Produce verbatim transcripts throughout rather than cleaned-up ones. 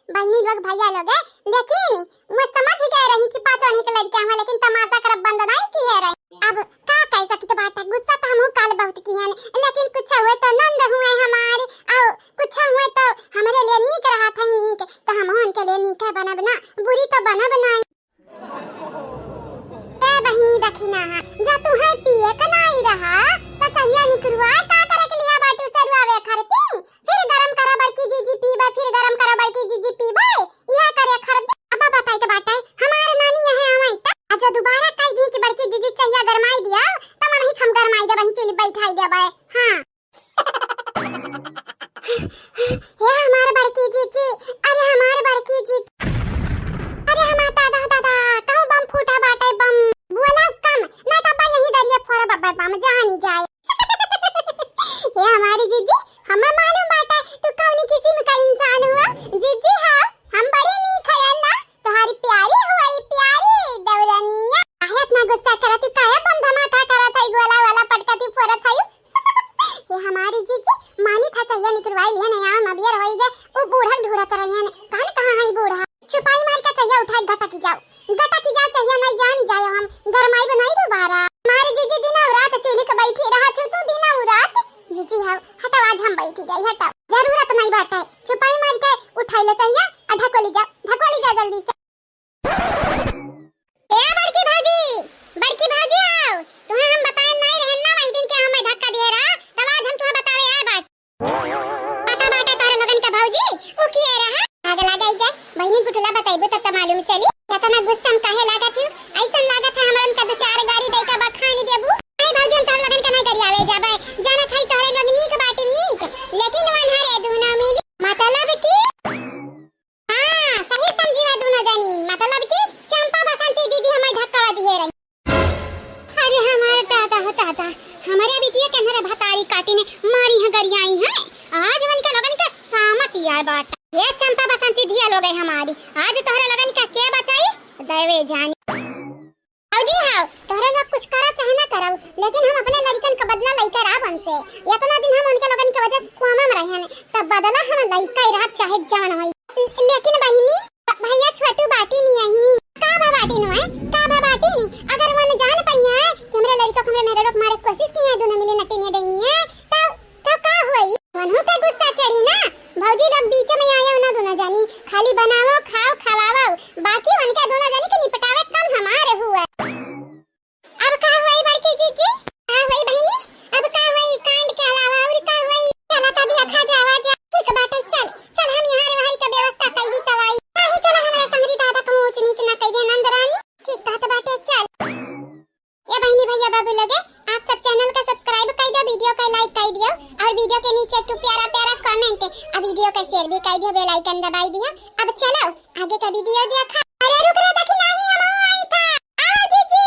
बहिनी लोग, भैया लोग, लेकिन मैं समझ गए रही कि पाँचवा नहीं के लड़कियां हुआ, लेकिन तमाशा करब बंद नहीं किहे रही। अब का कह सकित बाटे, गुस्सा तो हमहू काल बहुत किहन, लेकिन कुछ हुए तो नंद हुए हमारे, और कुछ हुए तो हमरे लिए नीक रहा था नीक, तो हम उनके लिए नीक बनब ना, बुरी तो बनब नहीं। ए बहिनी दखिना, जा तुहे पिए के नाई रहा, त चहिया निकरुआ का करे के लिहा बाटू सरुआवे खरती? फिर गरम करा बड़की जीजी पीबे, फिर गरम करा बड़की जीजी पीबे, इहे करे खरती। अब बताई त बाटे, हमारे नानी यहे आवई त, आ जो दोबारा कह दी कि बड़की जीजी चहिया गरमाई दिया, त वही हम गरमाई देबे, वही चूल्ही बैठाई देबे। हाँ। हे हमार बड़की जीजी, अरे हमार बड़की जीजी, अरे हमार दादा, दादा, कहूँ बम फूटा बाटे, बम। बोला कम, ना तो बा यही दरिया फोड़ा बब्बर बम जानी जाए। हे हमारी जीजी, हमें मालूम बाटे तू कौनी किस्म का इंसान हुआ। जीजी हाँ, हम बड़ी नीक है ना, तुम्हारी प्यारी हुई, प्यारी देवरनिया। काहे इतना गुस्सा करत हई, काहे बम धमाका करत हई, गोला वाला पटकत हई, फोड़त हई? ये हमारी जीजी मानी था चाहिया निकरवाई है ना, यहाँ मबियर होई गए, वो बूढ़ा ढूंढत रही है, कौन कहाँ है बूढ़ा? चुपाई मार के चाहिया उठाए गटकी जाओ, गटकी जाओ चाहिया नहीं जानी जाए हम, गरमाई बनाई दोबारा। हमारी जीजी दिन और रात चूल्ही के बैठी रहा थी, तू दिन और रात जीजी हाँ, हटाओ आज हम बैठी जाई, हटाओ, जरूरत नहीं बाटे, चुपाई मार के उठाई लो चाहिया, आ ढकोली जाओ, ढकोली जाओ जल्दी से। ए बड़की भौजी, बड़की भौजी आओ, तुहे हम बताए नहीं रहे ना वही दिन के हमें धक्का दिए रहा, तब आज हम तुहे बतावे आए बाट। पता बाटे तोहरे लोगन के भौजी, उ किए रहा? आग लाग आई जाए, बहिनी गुठला बताइबू तब त मालूम चली। इतना गुस्सा में काहे लागत हू? ऐसन लागत है हमरन का दो चार गारी दई का बखानी देबू। नहीं भौजी, हम तोहरे लोगन के नहीं गरियावे जाबे, जानत है तोहरे लोग नीक बाटी नीक, लेकिन वनहरे दूनो मिली। मतलब की हाँ, सही समझी बा दूनो जनी, मतलब कि चंपा बसंती दीदी हमारी धक्का दिहे रही। अरे हमारे दादा हो दादा, हमारे बिटिया के हमारे भतारी काटी ने मारी है गरियाई है। आज मन के लोगन का सामत ही आए बाटा। ये चंपा बसंती धिया लोग है हमारी, आज तोहरे लोगन का के बचाई? दैवे जानी। भौजी हाव, तोहरे लोग कुछ करा चाहे ना करा, लेकिन हम अपने लड़िकन का बदला लइके रहब उनसे। इतना दिन हम उनके लोगन के वजह से कोमा में रहन, तब बदला हम लइके रहब चाहे जवन होई। ले-, लेकिन बहिनी, भ-, भैया छोटू बाटी नहीं आई। का भा बाटी नु है? का भा बाटी नहीं? अगर वो न जान पाई है कि हमरे लड़िका को हमरे मेहरारू के मारे कोशिश की है, दोनों मिली नटिनिया डैनी है, तब तो का होई? वनहु के गुस्सा चढ़ी ना, भौजी लोग बीच में आए ना दोनों जनी, खाली बनावो, खाओ, खवावो, बाकी उनके दोनों जनी के निपटावे कम हमारे हुए। अब का होई बड़की जीजी? का होई बहिनी? अब का होई? कांड के अलावा और का होई? चला तब देखा जावा जा। ठीक बाटे, चल, चल हम यहाँ रहाई के व्यवस्था कई दी तवाई। नहीं चला हमरा संगरी दादा को ऊंच नीच ना कई दे नंद रानी। ठीक कहत बाटे, चल। ए बहिनी भैया बाबू लोगे, आप सब channel का subscribe कई दियो, video का like कई दियो और video के नीचे एक ठो प्यारा प्यारा comment और video का share भी कई दियो, bell icon दबाई दियो। अब चलो आगे का video देखा। अरे रुक रे, देखी नहीं हम आई था। आ जीजी।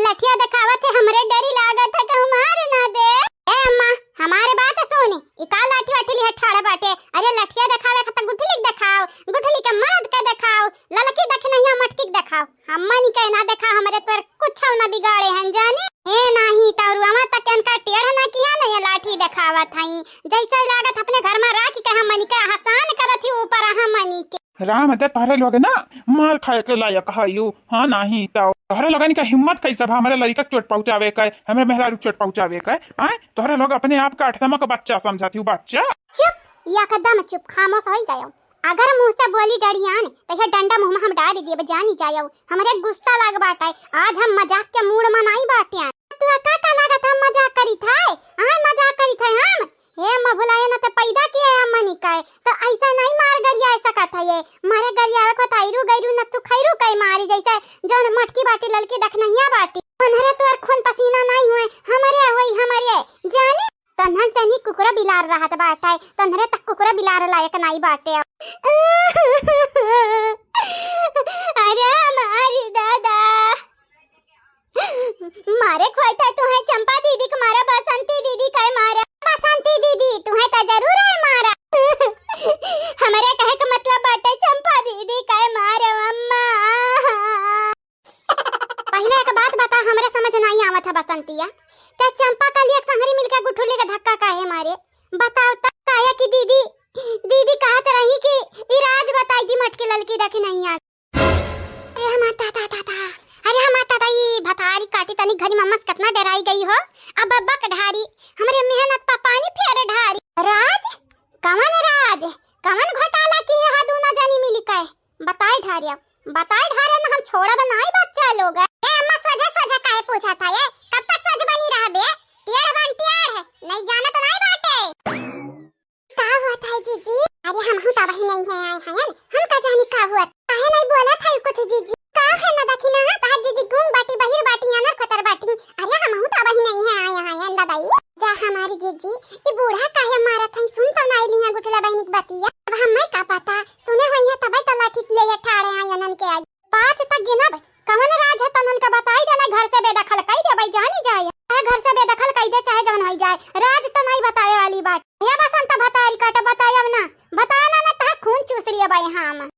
लठिया देखावत है, हमरे डरी लागत है, कहूँ मार ना दे। ए अम्मा, हमारे बात सुनी, ई का लाठी वाठी लिहे ठाड़ बाटे? अरे लठिया देखावे खातिर गुठली के देखाओ, गुठली के मर्द के देखाओ, ललकी देखे नहीं, मटकी के देखाओ। हमनी के ना देखा, हमरे तोर कुछ ना बिगाड़े हैं जाने। ए नाही, तौरुआवा तक इनका टेढ़ ना किया ना, ये लाठी देखावत हई, जैसे लागत अपने घर में राखी के हमनी के एहसान करत ही ऊपर हमनी के। राम दे, तोहरे लोग ना मार खाए के लायक हयू। हाँ, नाही तो तोहरे लोगन के हिम्मत कैसे भा हमरे लड़िका के चोट पहुँचावे के, हमरे मेहरारू के चोट पहुँचावे के? आय, तोहरे लोग अपने आप के अठसमा के बच्चा समझत हू, बच्चा। चुप, एकदम चुप, खामोश हो जाओ। अगर मुँह से बोली डरियान, तो ये डंडा मुँह में हम डाल दिए, जानी जाओ। हमरे गुस्सा लाग बाटे, आज हम मजाक के mood में नाई बाटे। तू का का लागत हम मजाक करी थे? आय, मजाक करी थे हम? हे अम्मा भुलाए ना तो पैदा किए हमनी के, तो ऐसा नहीं मार गरिया सकत है ये। मारे गरियावे को तैरू गैरू न तू खैरू कई मारी, जैसे जौन मोटकी बाटी ललकी दखनहिया बाटी। उन्हरे तोर खून पसीना नहीं हुए, हमरे हुई, हमरे। जाने, तन्हन से नहीं कुकुरा बिलार रहत बाटे, तन्हरे तक कुकुरा बिलार लायक नहीं बाटे। अरे हमारी दादा। मारे खोलता तू है चंपा दीदी के मारा, बसंती दीदी का मारा। बसंती दीदी, तू है तो जरूर है मारा। हमरे कहे के मतलब बाटे चंपा दीदी का मारा अम्मा। पहले एक बात बता, हमरे समझ नहीं आवत है बसंती। दिया। त चंपा कलिया के संगरी मिलके गुठुली के धक्का काहे मारे? बताओ त, काहे कि दीदी, दीदी कहत रही कि ई राज बताई दी मटकी ललकी देखी नहीं आ। अरे हमार दादा, दादा, अरे हमार दादा, ई भतारी काटी तनी घरी मम्मा से कितना डराई गई हो। अब बब्बा के ढारी, हमरे मेहनत पर पानी फेर ढारी। राज? कवन राज? कवन घोटाला किहे हा दूनो जनी मिली के? बताई ढारिया, बताई ढारिया ना, हम छोड़ब नाई बच्चा लोग। ए अम्मा, सोझा सोझा काहे पूछत है? ए, कब तक सोझ बनी रहबे? टेढ़ बन टेढ़, नहीं जानत नाई बाटे। का हुआ था जीजी? अरे हमहू तो वही नहीं है आए हैं, हम का जानी का हुआ। काहे नहीं बोला था कुछ जीजी? का है ना देखी ना, तहार जीजी गूंग बाटी, बहिर बाटी, अनर खतर बाटी। अरे हमहू तो वही नहीं है आए हैं दादाई। जा हमारी जीजी, ई बूढ़ा काहे मारत है, सुन तो नाई लिहा गुठला बहिनी के बतिया। अब हमें का पता, सुने होई है तबे तो लाठी ले ये ठाड़े आए अनन के आई। पाँच तक गिनब, कवन राज है तनन का बताई देना, घर से बेदखल कई देबै जानी जाए। चाहे घर से बेदखल कई दे, चाहे जवन होई जाए, राज तो नहीं बतावे वाली बात। या बसंत भतारी काट बतायब ना, बताया ना, ना तहार खून चूस लिया बाई हम।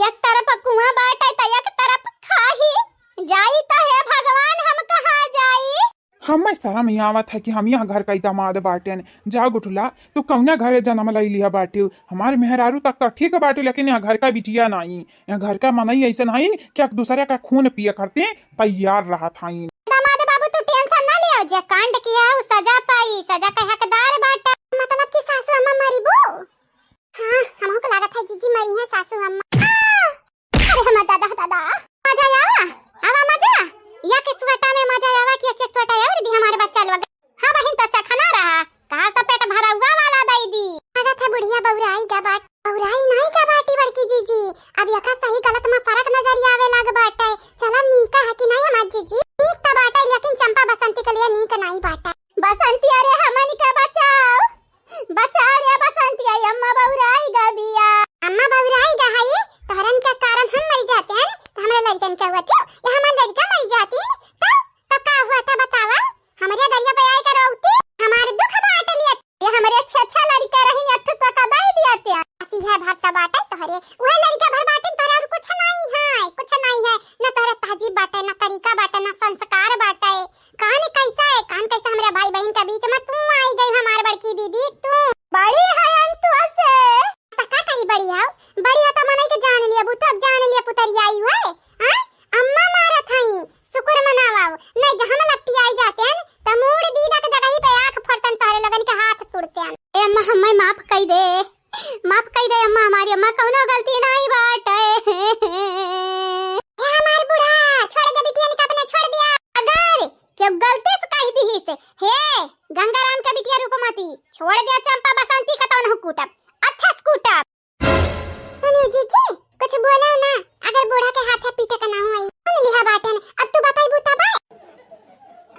एक तरफ कुआं बाटे त एक तरफ खाही, जाई त हे भगवान हम कहाँ जाई? हमें शर्म ही आवत है कि हम यहाँ घर का ही दामाद बाटेन। जा गुठला, तू कौना घरे जन्म लई लिया बाटे? हमार मेहरारू तक तो ठीक बाटे, लेकिन यहाँ घर का बिटिया नहीं, यहाँ घर का मनई ऐसा नहीं कि एक दूसरे का खून पिए करते तैयार रहत हईन। दामाद बाबू, तू tension ना लियो, जे कांड किया है, उ सजा पाई, सजा के हकदार बाटे। मतलब कि सासू अम्मा मरीबू? हाँ, हमहू को लागत है जीजी मरी है सासू अम्मा। आ! अरे हमार दादा, दादा, मजा आवा, आवा मजा। या के स्वेटा में मजा आवा कि एक एक स्वेटा और दी हमारे बच्चा लोग। हाँ बहिन, तो चखना रहा, कहा तो पेट भरा हुआ वाला दई दी। लागत है बुढ़िया बौराई गा बाट, बौराई नहीं गा बाटी बड़की जीजी। अब यका सही गलत में फर्क नजरिया आवे लाग बाटे। चला नीका है कि नहीं हमार जीजी? नीक तो बाटे, लेकिन चंपा बसंती के लिए नीक नहीं बाटे। बसंती, अरे हमनी का बचाओ, बचाओ रे बसंती, आई अम्मा बौराई गा बिया। अम्मा बौराई गा है, तोहरन के कारण हम मर जाते हैं, तो हमारे लड़कन क्या हुआ थी? या हमारे लड़का मर जाती, तो, तो का हुआ था बतावा? हमारे दरिया पे आई के रोती, हमारे दुख बांट लिया। ये हमारे अच्छा अच्छा लड़का रही, अठू तो का दे दिया ते। असी है भर तो बाटे तोहरे, वह लड़का भर बाटे तोहरे, और कुछ नहीं है, कुछ नहीं है, न तोहरे तहजीब बाटे, न तरीका बाटे, न संस्कार बाटे। कान कैसा है, कान कैसा हमरे भाई बहन के बीच में तू आई गई, हमार बड़की दीदी तू। बड़ी है अंतुआ से। त का करी बड़ी आओ, बड़ी हो त मनई के जान लिया, बू तो अब जान लिया पुतरियाई हुए, हाँ? अम्मा मारत हई, शुक्र मनावाओ, नहीं जहाँ में लपटी आई जाते हैं, त मूड़ दीदा के जगह ही पे आँख फोड़तन, तोहरे लोगन के हाथ तोड़ते हैं। ए अम्मा, हमें माफ कई दे, माफ कई दे अम्मा, हमारी अम्मा कौनो गलती नहीं बाटे। हे हमार बूढ़ा, छोड़ दे बिटिया, निका अपने छोड़ दिया। अगर केहू गलती से कह दी से, हे गंगाराम के बिटिया रूपमती, छोड़ दिया चंपा बसंती का, तौन कूटब, अच्छा से कूटब। सुनियो जीजी, कुछ बोलो ना, अगर बूढ़ा के हाथे पीटे का ना हुई। सुन लिहा बाटन, अब तू बताई बूता बाय।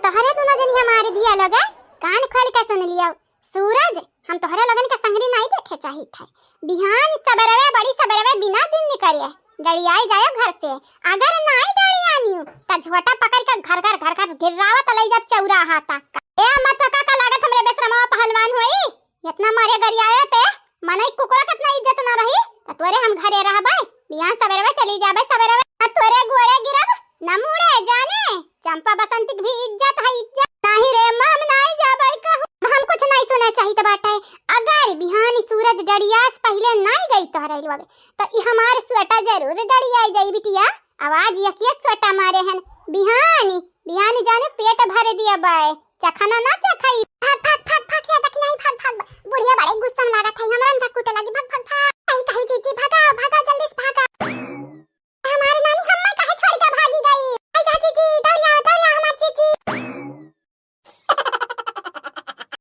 तोहरे दोनों जनी हमारे धिया लोग, कान खोल के सुन लियो। सूरज, हम तोहरे लोगन के संगरी नाई देखे चाहित है। बिहान सबेरवे, बड़ी सबेरवे बिना दिन निकरिए, डड़ियाई जायो घर से। अगर नाई डड़ियानियो, त झोटा पकड़ के घर घर, घर घर गिर्रावत लई जाब चौराहा तक। ए, मत का, का लागत हमरे बेसरमवा पहलवान होई? इतना मारे गरियाए पे मनई कुकुरा कितना इज्जत ना रही, त तोरे हम घरे रहबे, बिहान सबेरवे चली जाबे सबेरवे, ना तोरे गोड़े गिरब, ना मुड़े जाने, चंपा बसंती के भी इज्जत है इज्जत। नाही रे अम्मा, हम नाही जाबे कहूँ। हम कुछ नाही सुने चाहित बाटे, अगर बिहान सूरज डड़िया से पहिले नाही गई तोहरे लोग, त ई हमार स्वेटर जरूर डड़ियाई जाई बिटिया। आवाज यक यक स्वेटर मारे हन, बिहानी बिहानी जाने पेट भर दिया बाय, चखना ना चखाई। भाग, भाग, भाग, भाग, रे, देखी नहीं, भाग, भाग, बुढ़िया बाड़े।